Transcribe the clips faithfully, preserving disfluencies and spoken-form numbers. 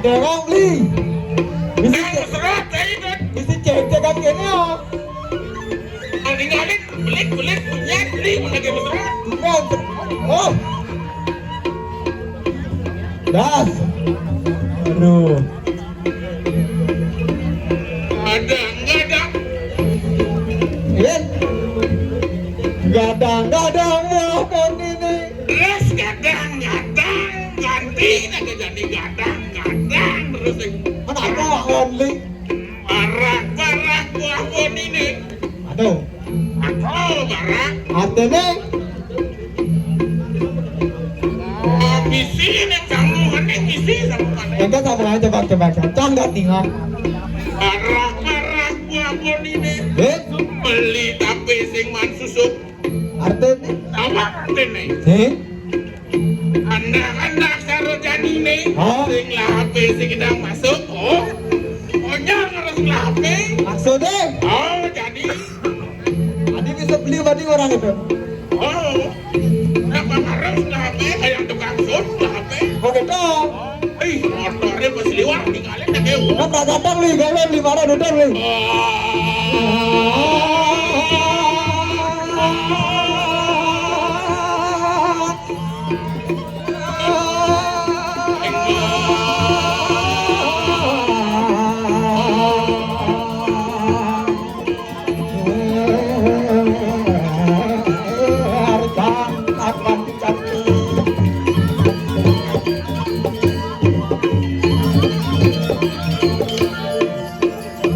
Ada orang beli. Bisa cek, Serot, ayo, Dot. Bisa cek, cek kan kene ya. Tinggalin, belit, belit, punya, beli, mana game serot. Bukan. Oh. Das. Aduh. Ada, enggak ada. Iya. Gadang-gadang wah kon ini. Terus gadang-gadang ganti lagi jadi gadang-gadang terus. Mana ada wah kon ini? Barak-barak wah kon ini. Aduh. Aduh, barak. Artinya? Misi ini kamu, ini misi sama mana? Enggak, sama aja, Bang, coba, coba. Cang nggak tinggal. Barak-barak wah kon ini. Eh? Beli tapi sing man susuk. Artinya? Apa artinya? Eh? Anak-anak karo janine. Hah? Sing lah H P sing gedang masuk. Oh. Onyar karo sing lah H P. Maksudnya? Oh, jadi. Tadi bisa beli banding orang itu. Oh. Kenapa harus lah H P kayak tukang sun lah H P? Oh, gitu. Ih, motornya pas liwat tinggalin deh, Beu. Kan tak datang nih, kalian lima ratus udah nih. Oh.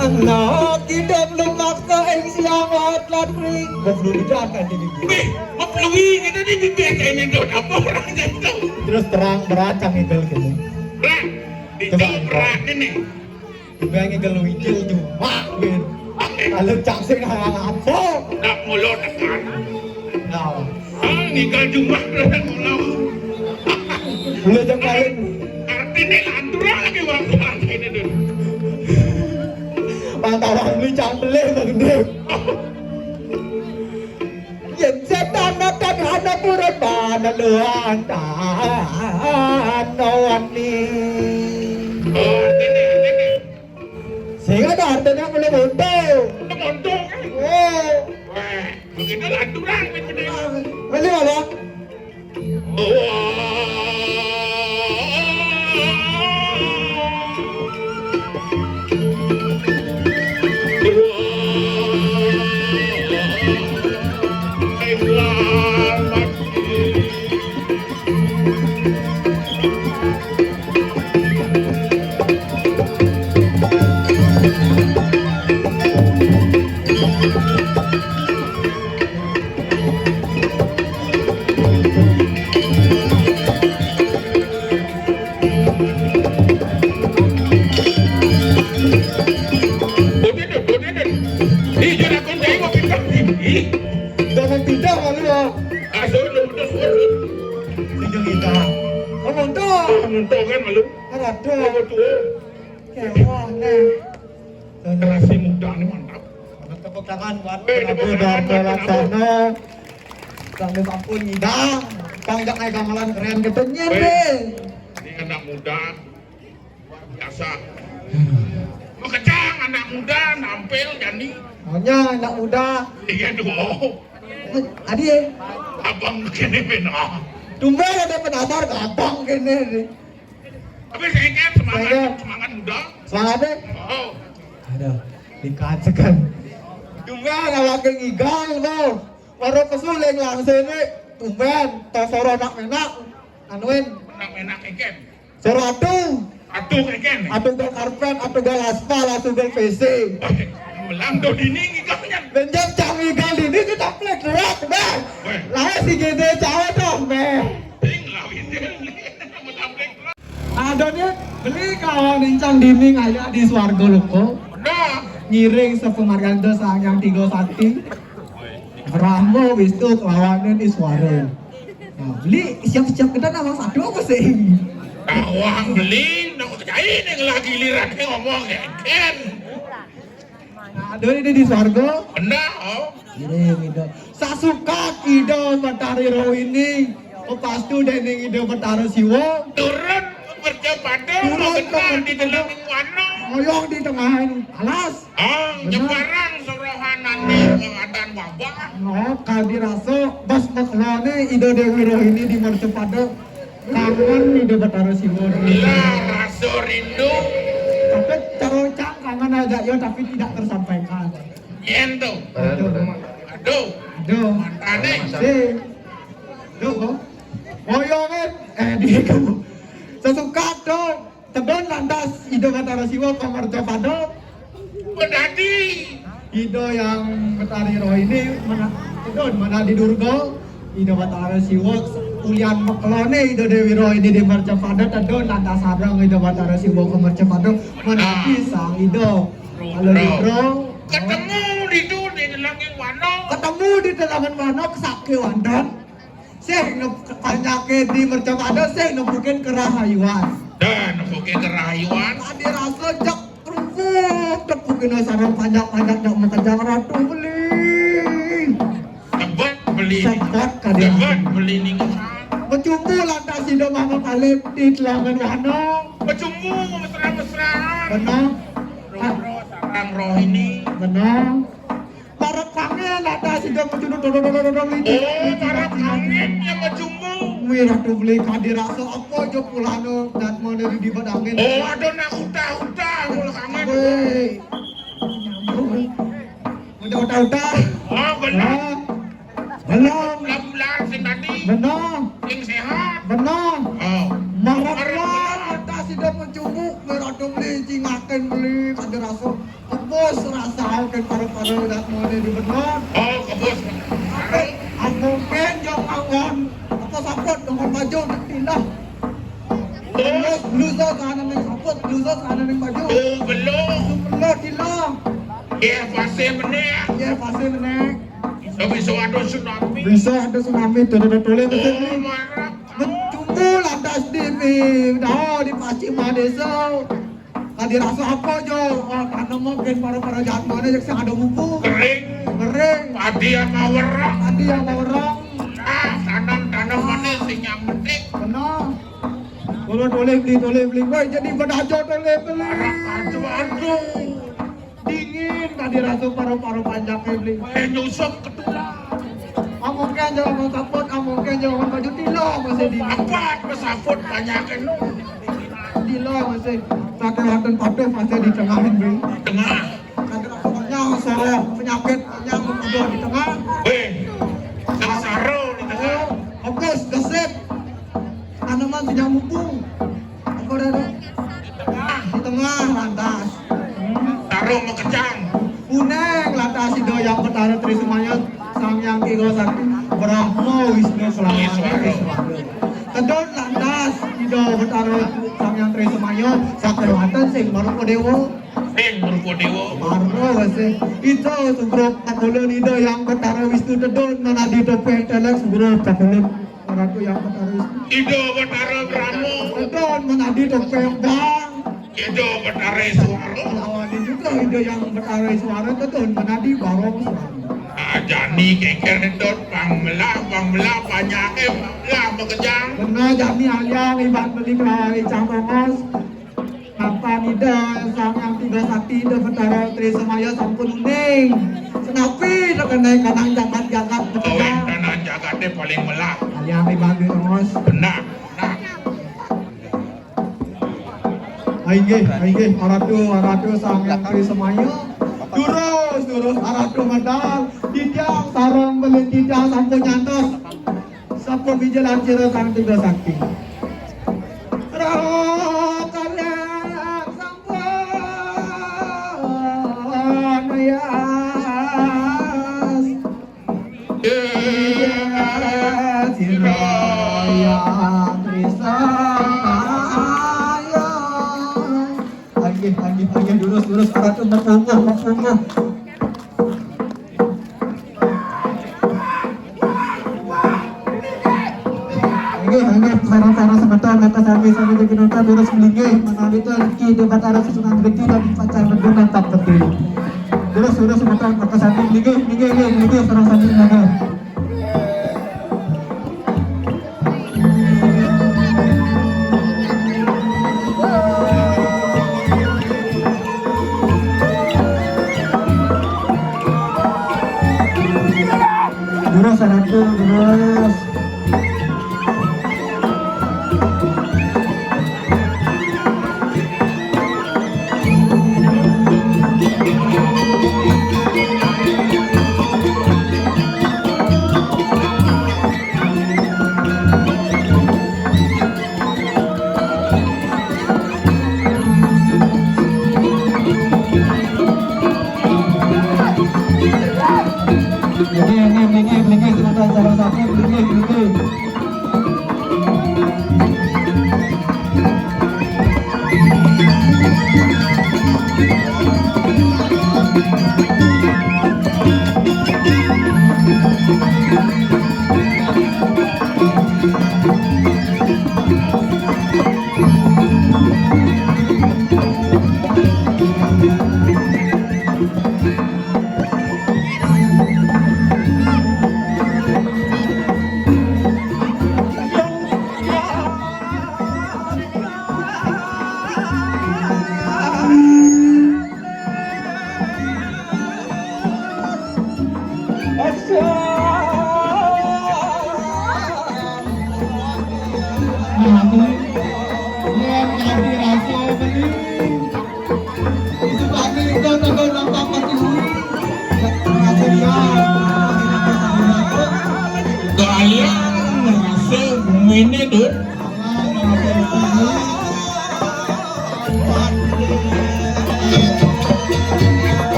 Anak hidup lu maksa ing siang otlat ring. Goblok, udah kan ini. Wih, ngeplui kita di bibir kayak ini, Dot. Apa orang jatuh? Terus terang, berat, Cang Igel, gini. Berat. Coba, itu berat ini. Juga ngigel wigil cuma, Win. Kalau cak sing ngalah apa? Nak mulut tekan. Nah. Ah, ngigel cuma mulut. Mulut yang paling. Artinya lantur lagi waktu ini tuh. Lantaran beli cang beli, Bang Dik. Yen Setan matan hana purun bana luang tano wani. Oh, artine, artine. Sing ada artine mula monto. Mula monto kan? Oh. Wah, begitu lanturan kan gede. Mula apa? Udah deh, udah deh. Ih, jangan aku jahit, mau pindah. Ih, jangan pindah malu ya. Asal lu udah suara. Pindah kita. Ngomong tuh. Ngomong tuh kan malu. Kan ada. Ngomong tuh. Kewah, nah. Generasi muda ini mantap. Tepuk tangan buat Prabowo dan Pelaksana. Kami ampun ngidang. Kang jak naik gamelan keren gitu nyende. Ini anak muda luar biasa. Makejang anak muda nampil jani. Maunya anak muda. Iya dong. Adi ya. Abang kene bena. Tumben ada penasar abang kene. Tapi saya kan semangat, semangat muda. Semangat deh. Oh. Aduh, dikacekan. Tumben awake ngigal, Bos. Baru pesuling langsung ini. Tumben, tosoro nak menak. Anuin. Nak menak keken. Soro atuh. Atuh keken. Atuh gal karpet, atuh gal aspal, atuh gal P C. Melang do dini ngigalnya. Benjam cang ngigal dini kita plek derak, Bang. Lae si gede cawet dong, Bang. Ting lawin dia. Melang plek derak. Adoné beli kawan encang dinding aya di swarga loko. Bener. Ngiring sepemarganta Sang Hyang Tiga Sakti. Brahma, Wisnu, kelawanan Iswara. Nah, beli siap-siap kita nama satu apa sih? Tawang beli, nak kerjain yang lagi giliran ngomong ya, Ken. Nah, adoné di swarga. Bener, oh. Ngiring Ida. Sasukat Ida Betari Rohini. Kepastu dening Ida Betara Siwa. Turun mercapada. Turun mercapada. Di tengah wana. Ngoyong di tengah alas. Ah, bener. Nyebarang serohanane pengatan wabah. Oh, kadi rasa bas maklane Ida Dewi Rohini di mercapada. Kangen Ida Betara Siwa. Lah, rasa rindu. Tapi terus cang kangen aja ya, tapi tidak tersampaikan. Yen to. Aduh. Aduh. Aduh. Mantane. Si. Duh. Moyo men. Eh, di kamu. Sesukat to. Tedun lantas Ida Betara Siwa ka mercapada. Bedadi. Ida Hyang Betari Rohini mena-, tedun menadi Durga. Ida Betara Siwa ulian mekelane Ida Dewi Rohini di mercapada, tedun lantas sareng Ida Betara Siwa ka mercapada. Menadi Sang Ida. Halo, Rudra. Ketemu di tu, di telangan wana. Ketemu di telangan wana, kesakti wonten. Sing nep-, panjake di mercapada, sing nepukin kerahayuan. Dah, nepukin kerahayuan. Tadi rasa jak kerupuk, tepukin sareng panjak-panjak jak makejang Ratu beli. Tebet beli. Tebet kadi. Tebet beli ning. Becumbu lantas Ida Mama Kalib di telangan wana. Becumbu mesra-mesraan. Benar. Rudra sareng Rohini. Benar. Para kangen ada sida mencunduk dodong-dodong-dodong itu. Oh, para kangen yang becumbu. Wih, Ratu beli kadi rasa apa aja pulana dan mana di dibadangin. Oh, ada nak utah-utah kalau kangen. Wih. Udah utah-utah. Oh, benar. Belum. Bulan-bulan sing tadi. Benar. Sing sehat. Benar. Oh. Marah. Marah. Ada sida mencunduk, Ratu beli cingakin beli kadi rasa. Kebus rasa ke para-para udah mau di benar. Oh, kebus. Tapi mungkin jauh kawan. Apa saput dengan baju tindah. Terus blusa sana ning saput, blusa sana ning baju. Oh, belum. Belum tindah. Ya, pasti meneh. Ya, pasti meneh. Bisa-bisa ada tsunami. Bisa ada tsunami, tuh, tuh, tuh, tuh, tuh. Oh, marah. Mencunduk lantas di, di, dah, di Pacima Desa. Kadi rasa apa jo? Oh, tanam mungkin para-para jahat mana yang ada buku. Kering. Kering. Padi ama wereng. Padi ama wereng. Ah, tanam-tanam manis sing nyamtik. Bener. Kalau toleh beli, toleh beli. Woi, jadi pedajo toleh beli. Aduh, aduh. Dingin tadi rasa paru-paru panjake beli. Woi, nyusup ketulah. Amongke jauh saput, amongke jauh baju tilo masih di. Apa pesaput banyak nu? Tilo masih. Pakai laten patuh masih di tengahin beli. Tengah. Kagak konyang soroh penyakit konyang udah di tengah. Weh, sengsara di tengah. Fokus, gesit. Tanaman tidak mumpung. Apa dah tu? Di tengah lantas. Taruh mekejang. Kuneng lantas Ida Yang Betara Tri Semaya, Sang Yang Tiga Sakti, Brahma Wisnu Kelawan Iswara. Tedun lantas Ida Betara Sang Yang Tri Semaya, Sakrawatan sing marupa dewa. Ing rupa dewa. Marno wese. Ida sugrup pakulun Ida Yang Betara Wisnu tedun manadi topeng telek sugrup pakulun Ratu Yang Betara Wisnu. Ida Betara Brahma. Tedun manadi topeng bang. Ida Betara Iswara. Lawan juga Ida Yang Betara Iswara tedun manadi barong suara. Ah, jani keker tedun pangmelah, pangmelah banyake pangmelah makejang. Benar jani aliang iban beli kelawai cangkongos. Napa Ida Sang Yang Tiga Sakti Ida Betara Tri Semaya sampun uning. Senapi tekenai kanang jagat-jagat. Oh, betul. Kanang jagate paling melah. Aliang di bagi terus. Benar, benar. Inggih, inggih, aratu, aratu Sang Yang Tri Semaya. Durus, durus, aratu medal. Titiang sareng beli titiang sampun nyantos. Sapa mijelan sira Sang Tiga Sakti? Roh kalian sampun yas. Iya, sira yang trisakti. Panggih, panggih, panggih, durus, durus, aratu mepungguh, mepungguh. Inggih, inggih, para-para semeton, maka sami-sami dikinuntan durus melinggih, menawi to niki debat arah susunan riki dan pacar mendung nantap teti. Durus, durus semeton, maka sami melinggih, melinggih, inggih, melinggih, sareng sami melinggih. Durus, saratu, durus. Nggih, nggih, nggih, nggih, sebentar, salah satu, nggih, nggih. Nah, ini yang jadi rasa beli. Itu pagi itu tengah nampak mati bui. Ya, rasa dia. Gayang rasa bumi ini, Dut.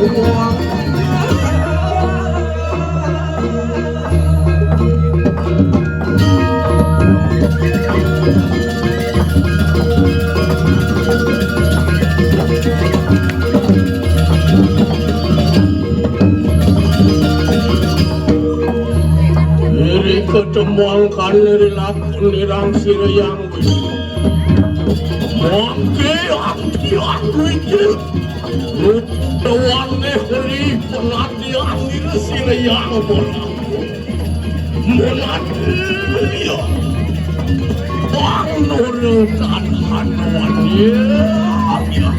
Iri ketemangkan iri lakon irang sira yang mangke ati aku iki. Nutuane ri penatian ira sira yang bola. Menatria. Bang nuril dan hanuan. Ya, ya.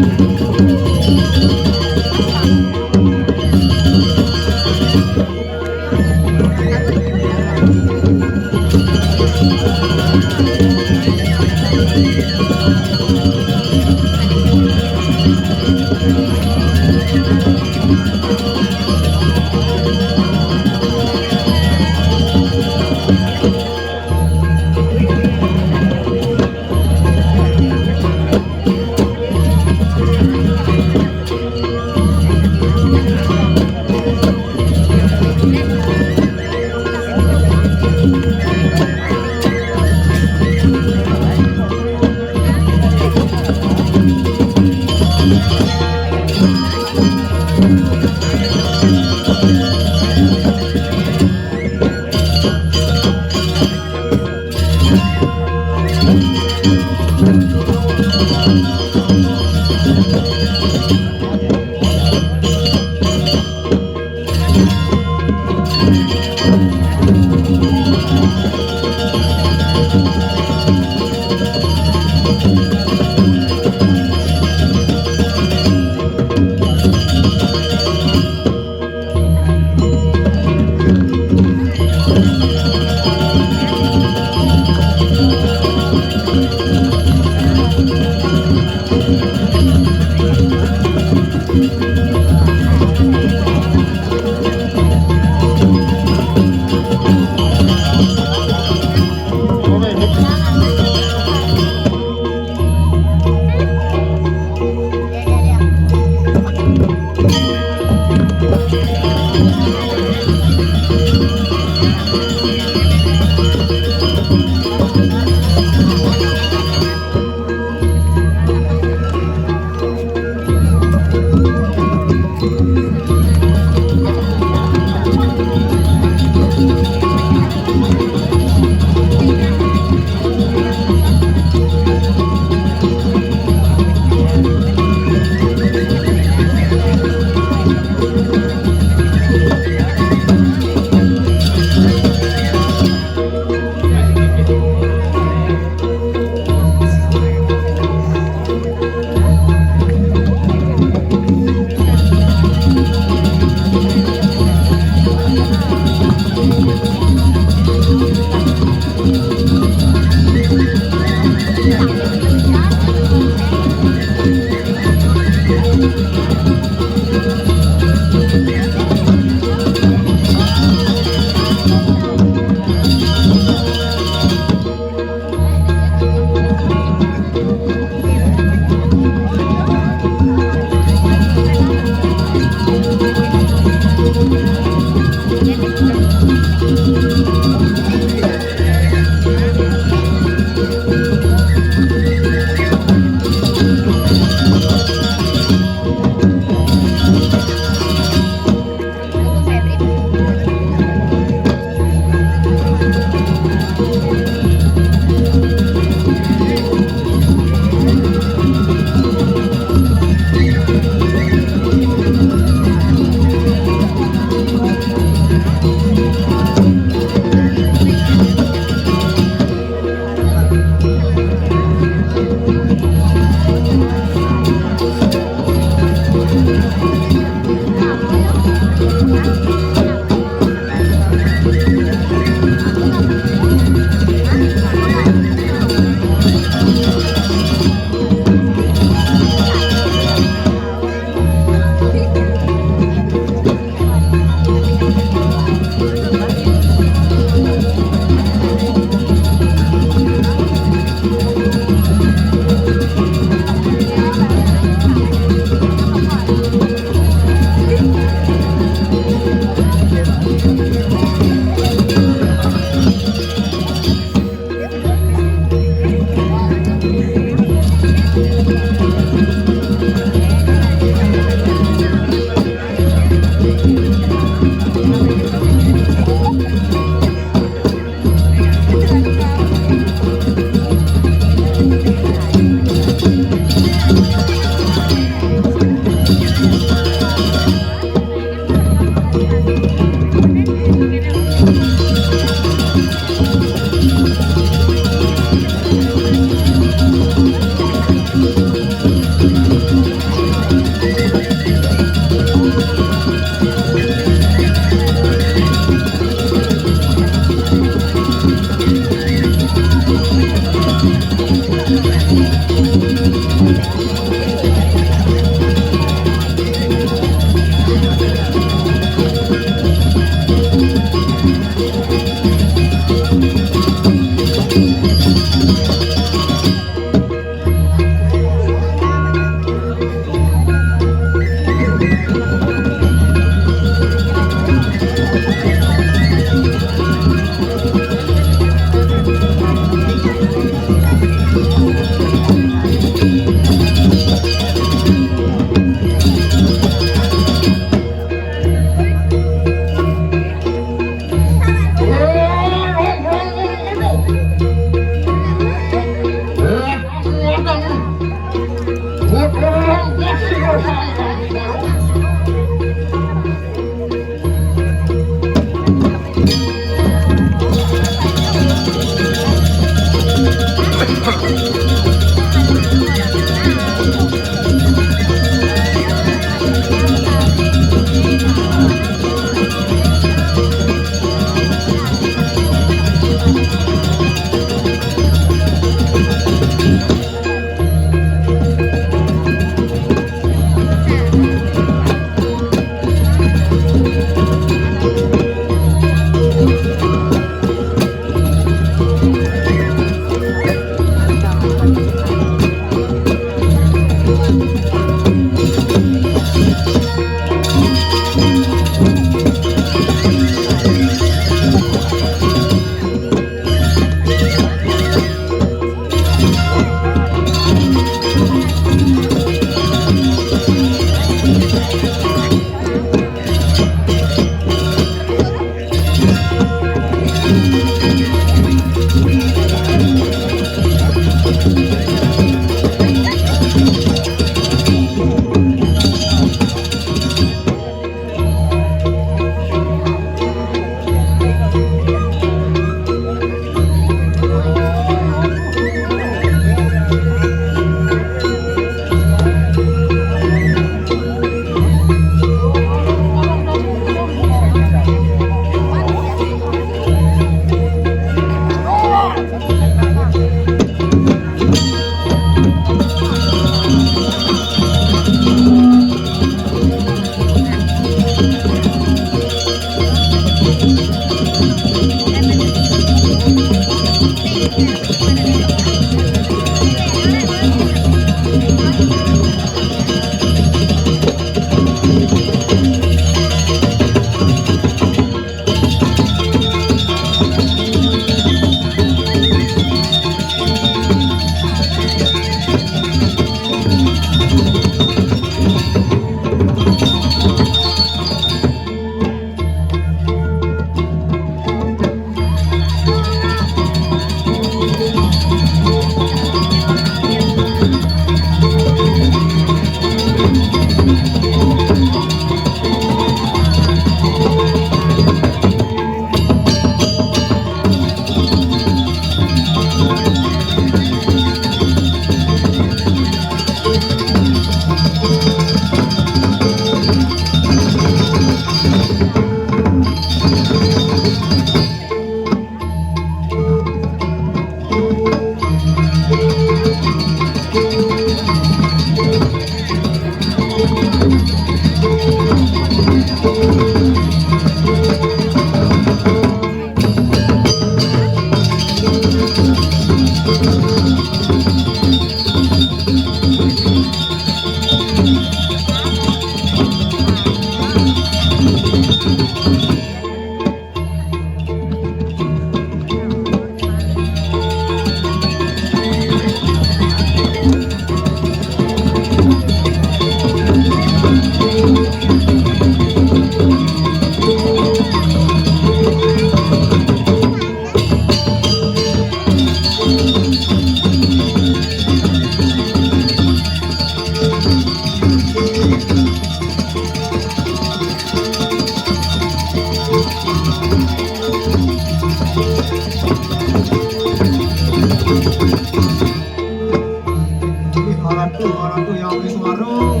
Nggih, Ratu, Ratu yang wis waro.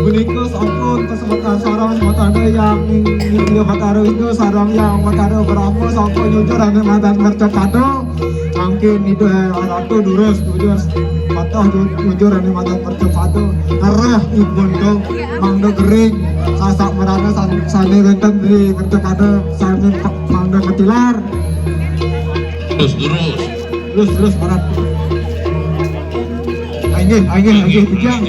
Menika sampun kesemeton sareng semetone yang ing-, ing-, Batara Wisnu sareng yang Batara Brahma sampun nyujur ane madan mercapada. Mangkin Ida Ratu durus, durus. Patah ju-, nyujur ane madan mercapada. Ngerah ibun to mangda gering. Sasak merana san-, sane wenten di mercapada sane pe-, mangda ketilar. Terus, terus. Terus, terus, parat. Ayo, ayo, ayo, bujang.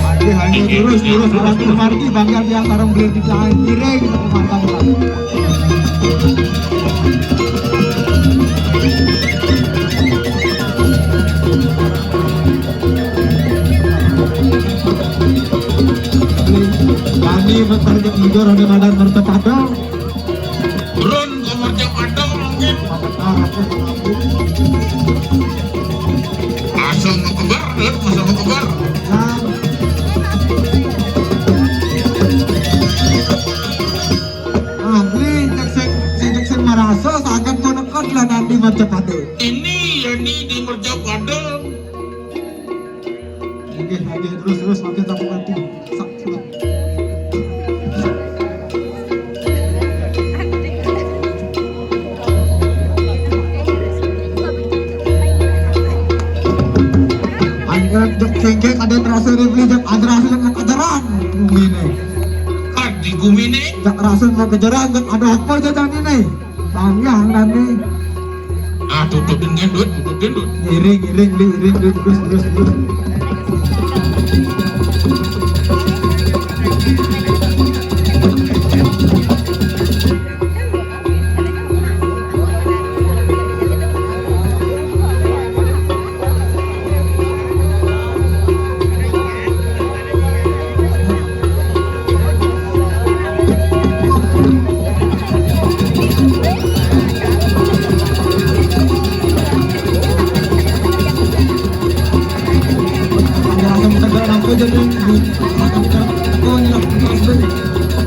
Ayo, ayo, terus, terus, parat, margi, bangga, biang, sarang, belir, di jalan, kiring, kita pemantan. Kami memperjak hijau, Rani Madan mercepada. Turun ke mercepada mungkin. Asal mau kebar, Dut, asal mau kebar. Ahli, cek sing, sing, cek sing marasa, sangat menekot lah nanti mercepada. Ini, ini di mercepada. Nggih, nggih, terus, terus, makin sampai mati. Sak, sak. Ayo, jek kengke, ada terasa di beli, jek ada rasa yang kejaran. Gumine. Kan di gumine. Jek rasa mau kejaran, jek ada apa jajan ini? Panjang dan nih. Ah, tutup dengan Dut, tutup dengan Dut. Iring, iring, li, iring, li, terus, terus, terus.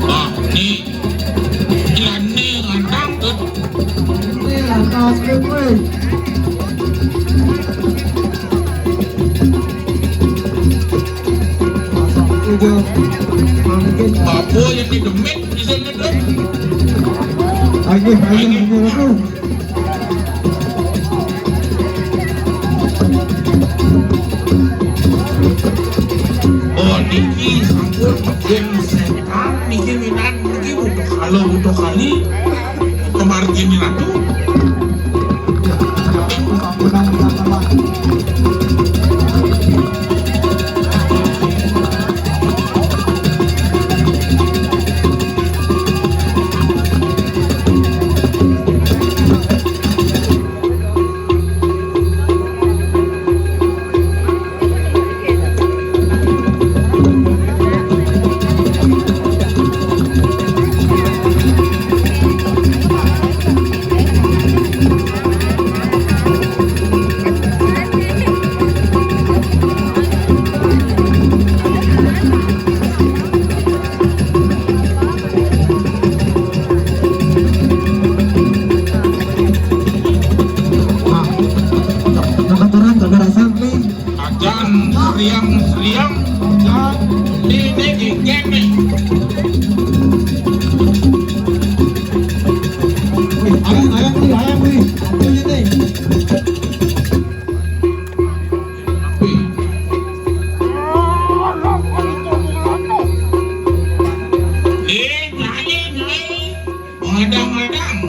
Ah, ni. Ini ngantang, Dut. Ini ngantang, Dut, weh. Apa yang didemit di sini, Dut? Ayo, ayo, ayo, ayo. Oh, niki sampun bikin setan, niki minan, niki butuh kali, butuh kali. Kemarin ini ratu. Nah, kebetulan gak ada rasa nih. Ajan seriang-seriang, ajan ini gigit nih. Wih, ayam, ayam nih, ayam nih. Apanya nih? Wih. Eh, nyai, nyai. Ngadang-ngadang.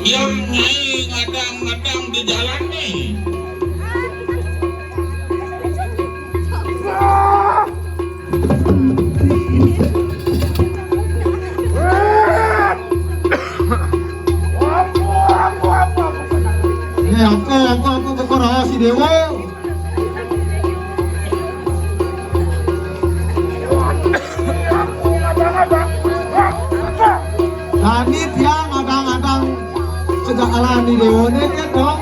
Yang nyai ngadang-ngadang di jalan nih. Ini apa, apa, apa, apa, rahasia dewa? Dani tiang ngadang-ngadang sejak alani dewane, kan, dong?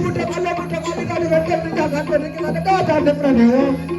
budal, ala budal, kali-kali, kali-kali, kali-kali, kali-kali, kali-kali, kali-kali.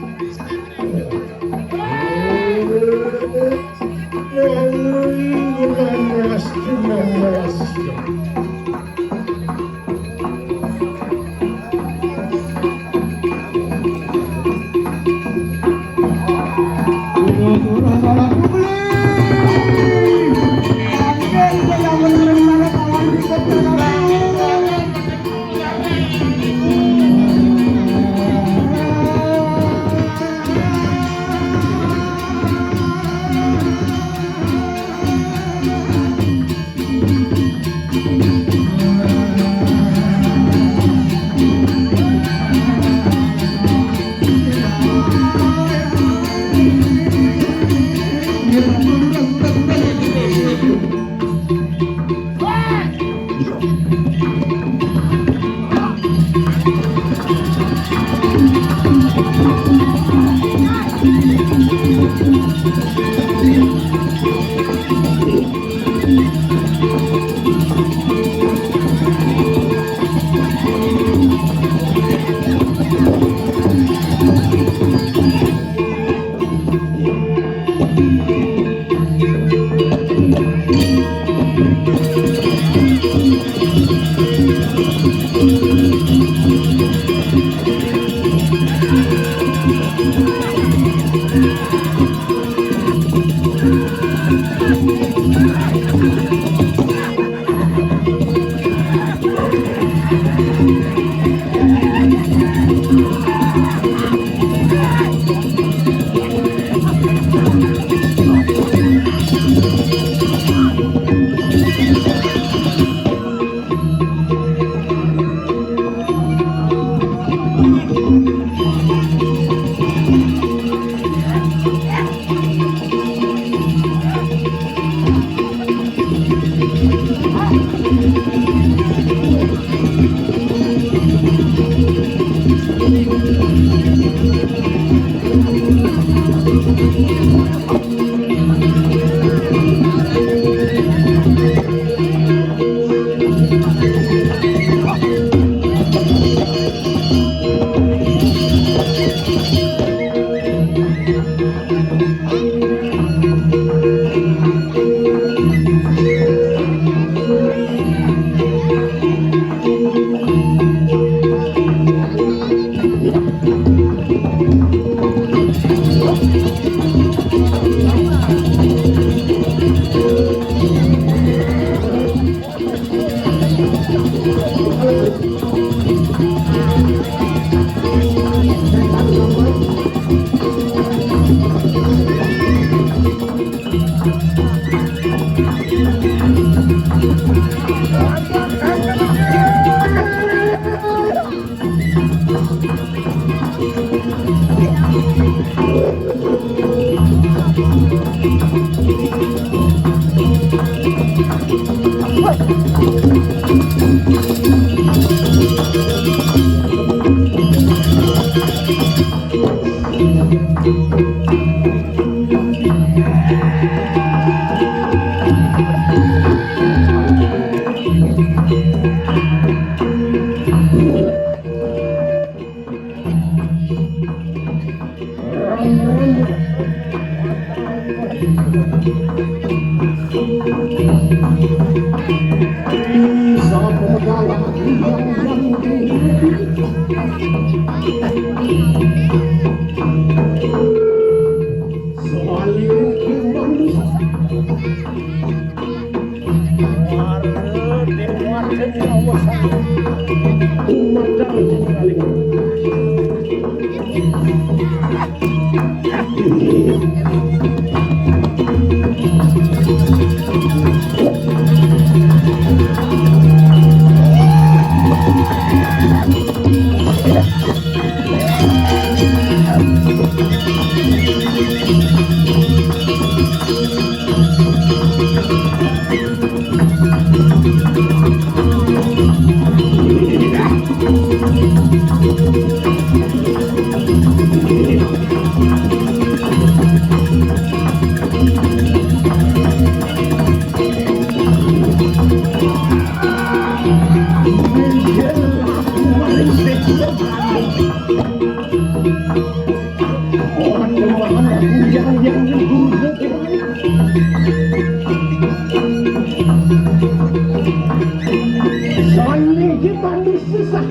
Saling kita susah.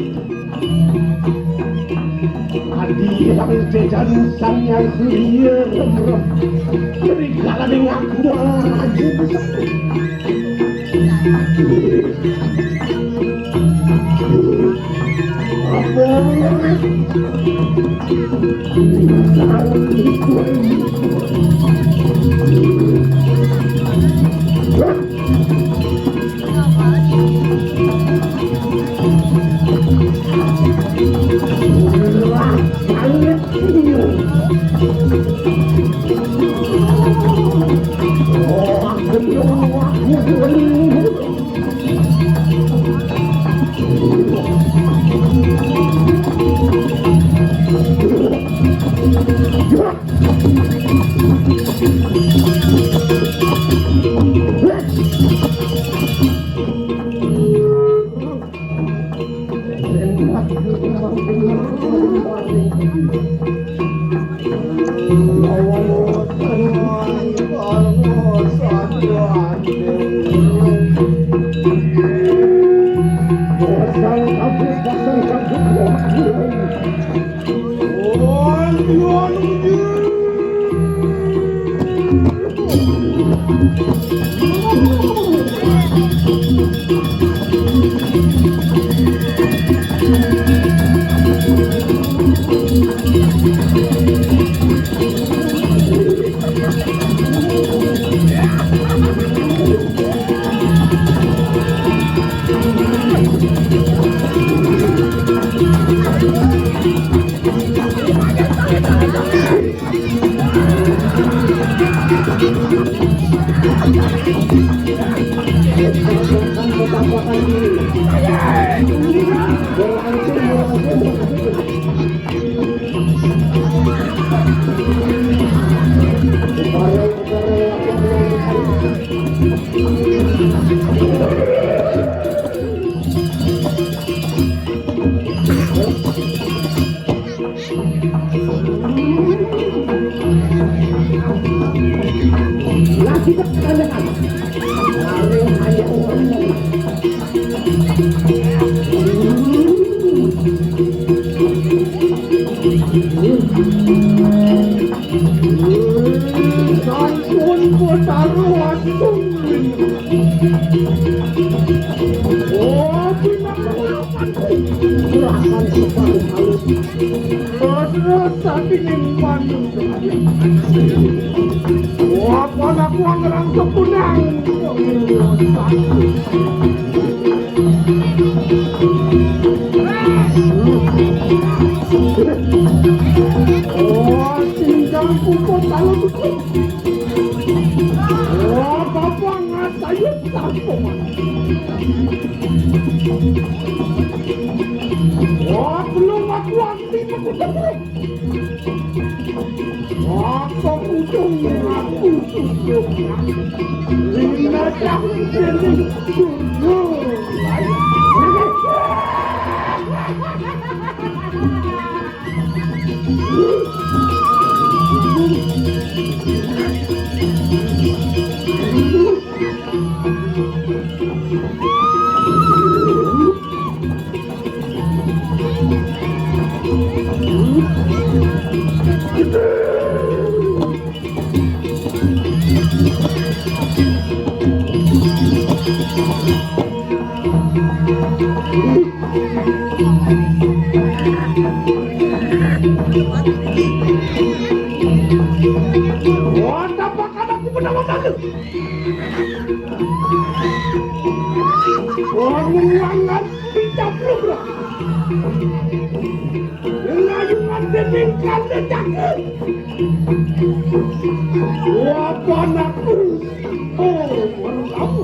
Adi hang jajan sanya surya remrem. Serigala dengan kuda raja besar. Sampun Kotaro Agung. Oh, pinangan. Gerakan separuh alus. Terus saking manuk. Wah, anak wong ngerang kepunang. Oh, tinggal puput lalu tutup. Oh, bapak ngasayut kampung. Oh, belum aku anti pekutuk. Apa kudu ngaku susuk? Lima tahun ini dulu. Wah, tapak anakku benar-benar. Wah, nguangan dicaplok, bro. Layungan dening kandhane cakep. Wah, panakku. Oh, baru tahu.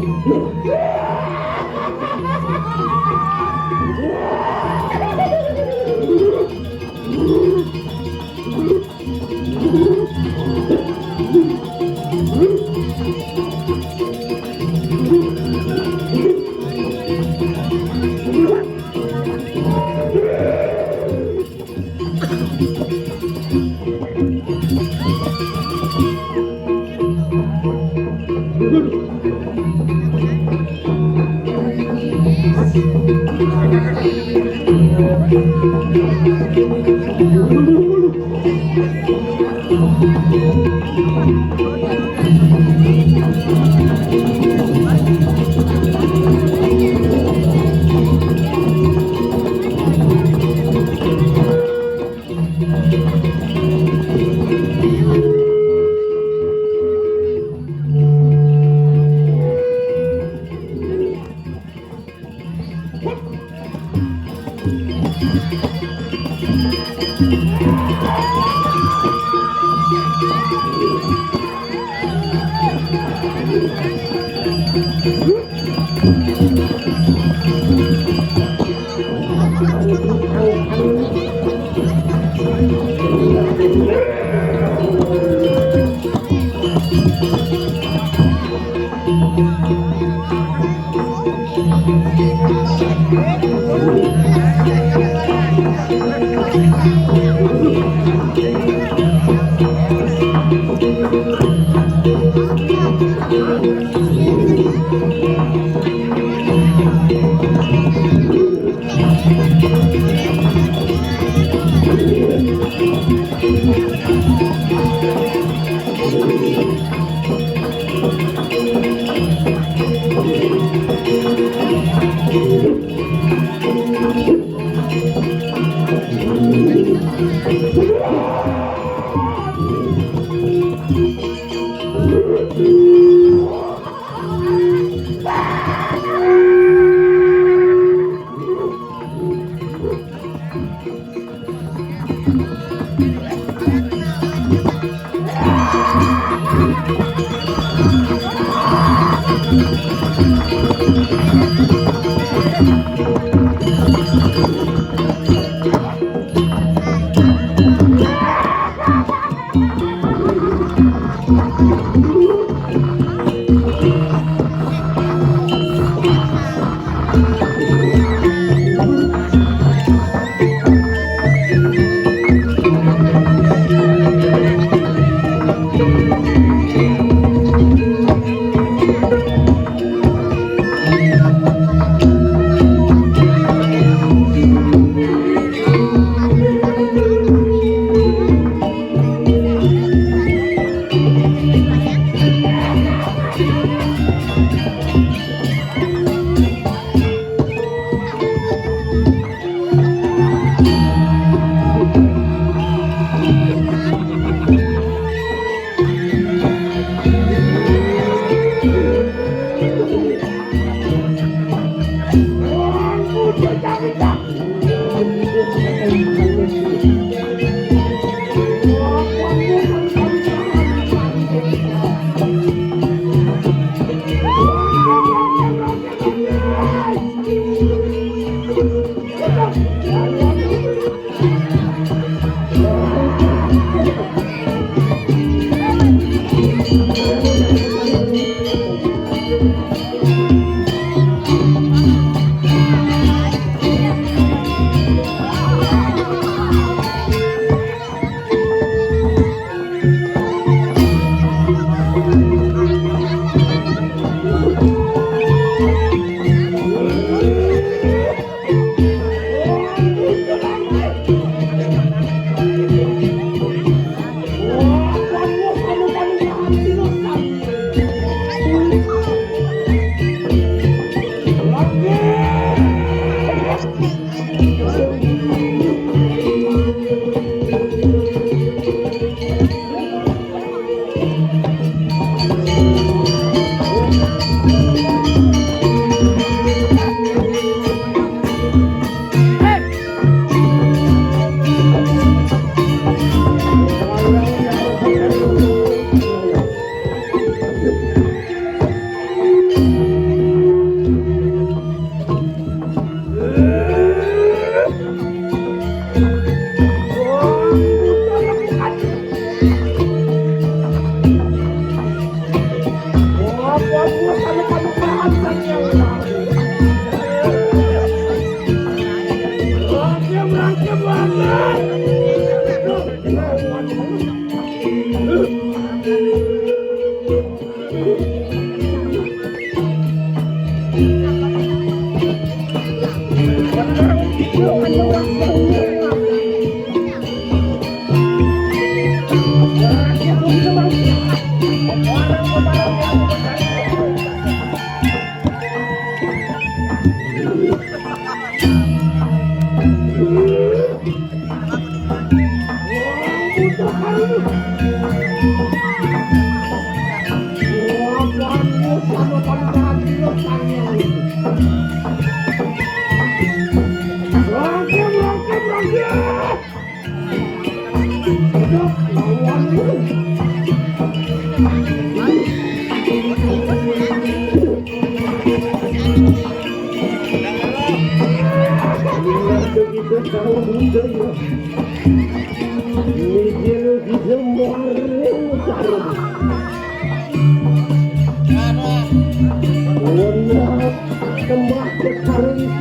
Kembang besar itu.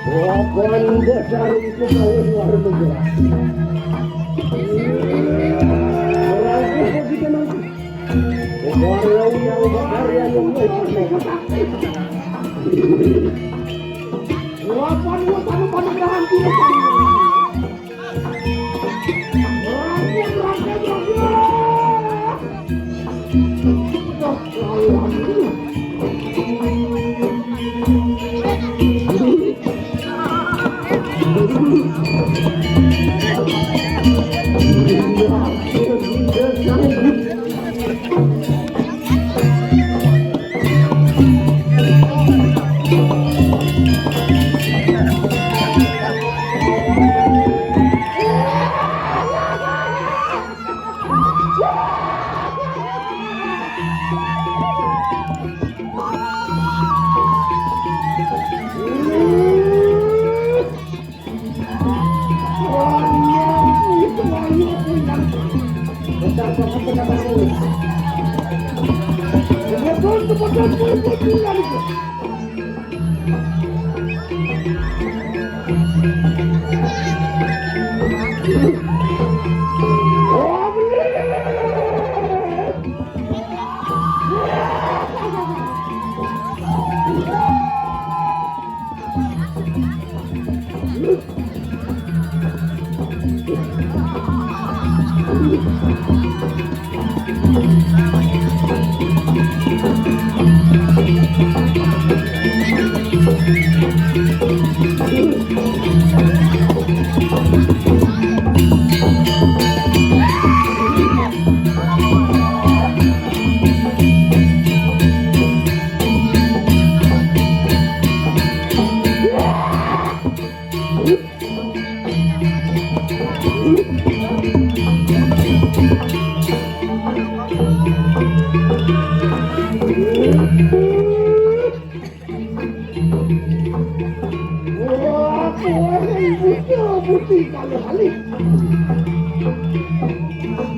Kembang besar itu kau luar biasa. Orang itu kita nanti. Orang yang berkarya yang luar biasa. Lapan dua satu pada berhenti.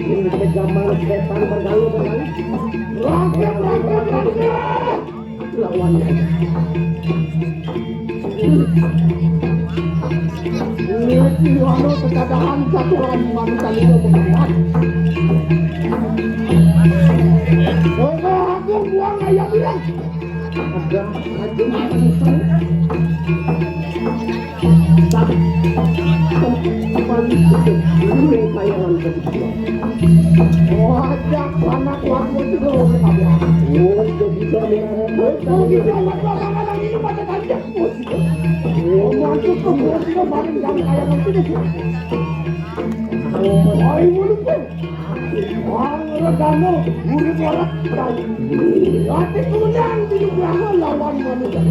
Ini zaman setan bergaul dengan lawannya. Ini anu kekadahan satu orang manusia itu berkadahan. Oke, aku buang ayam bilang. Ada aja makan itu. Tapi kembali ke dulu yang kayangan kedua. Wajah anak warga itu loh, kenapa? Oh, jadi kami. Oh, kita anak belakangan ini pada tanya. Oh, mantu tuh, bos, itu paling yang kayangan itu. Oh, ini tuh. Wong Regano urip ora tau. Ati kundang dinugraha lawan manusia.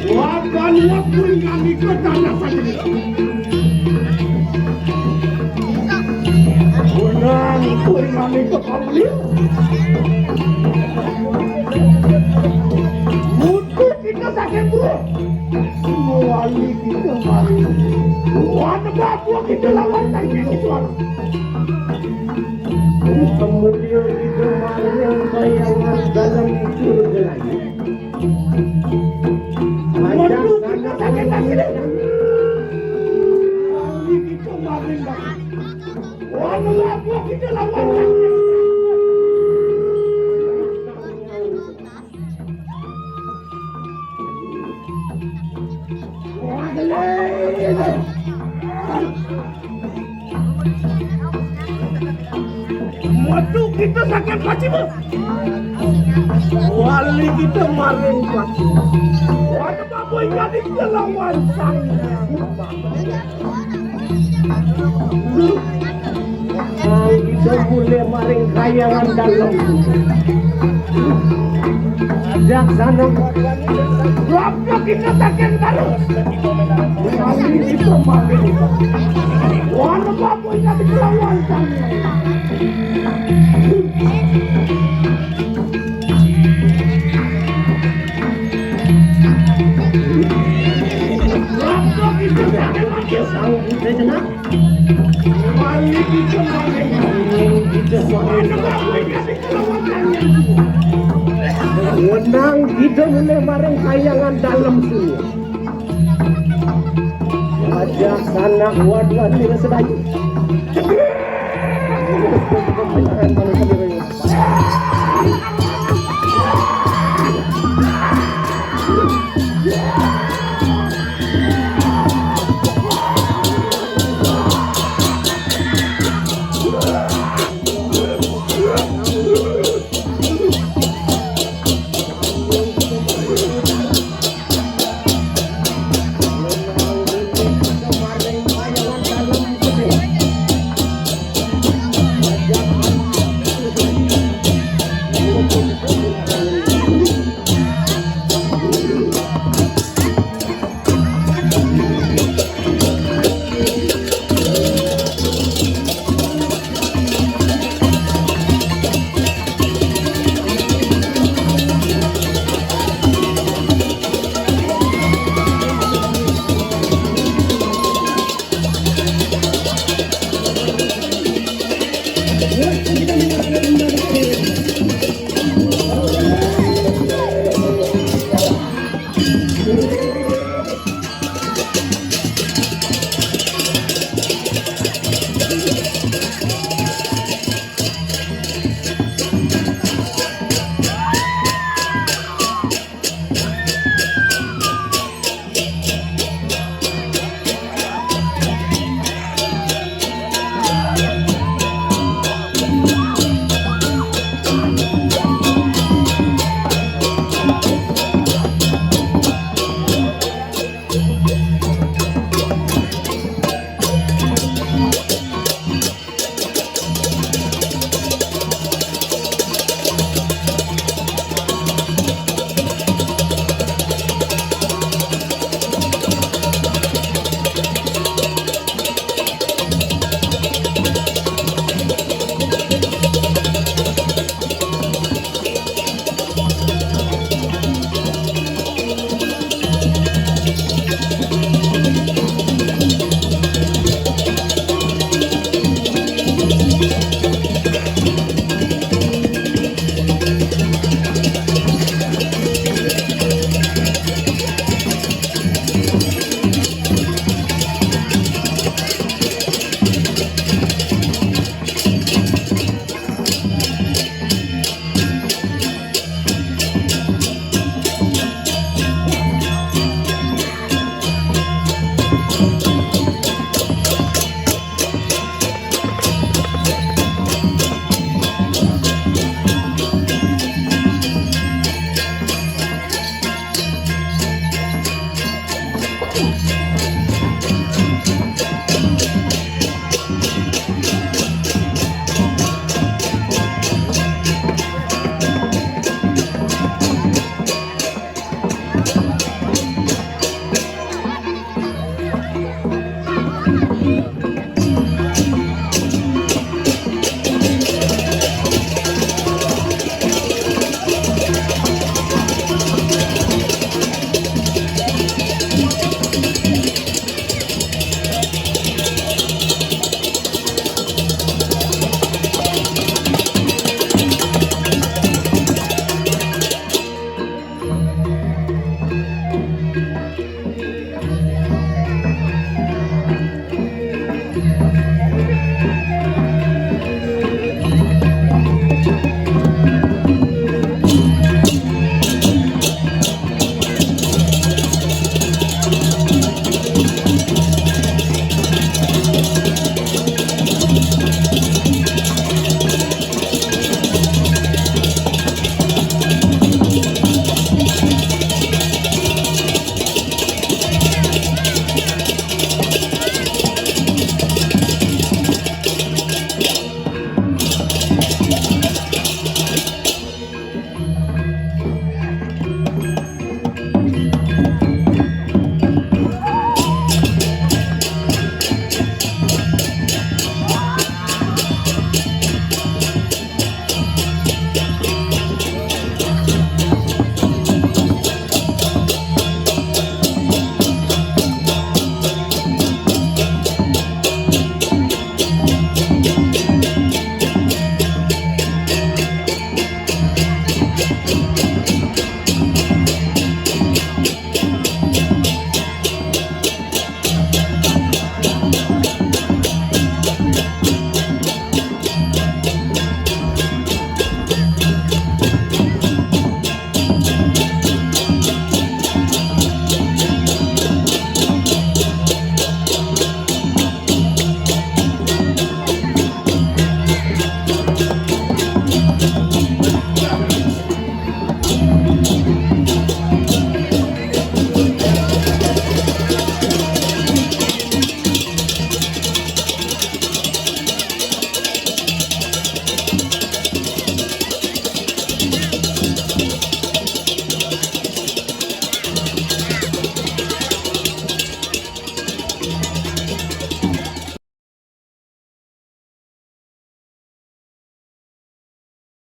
Wapan waktu ingani ke tanah saja. Menang kuringan ke pabeli. Mutu kita sakit buruk. Wali kita mari. Wan babu kita lawan lagi suara. Kemudian kita mari yang kayangan dalam surga lagi. Waduh, kita sakit hati dah. Ini kita maling dah. Waduh, apa kita lawan dah? Waduh. Waduh, kita sakit hati, Bang. Wali kita maling, Bang. Waduh, Bang Boy, jadi kita lawan sang. Kita boleh maring kayangan dalam. Bijaksana. Berapa kita sakit baru? Maling kita maling. Wah, apa kita lawan sang. Wenang kita mulai bareng kayangan dalam sini. Wajah sanak waduh tidak sedaya.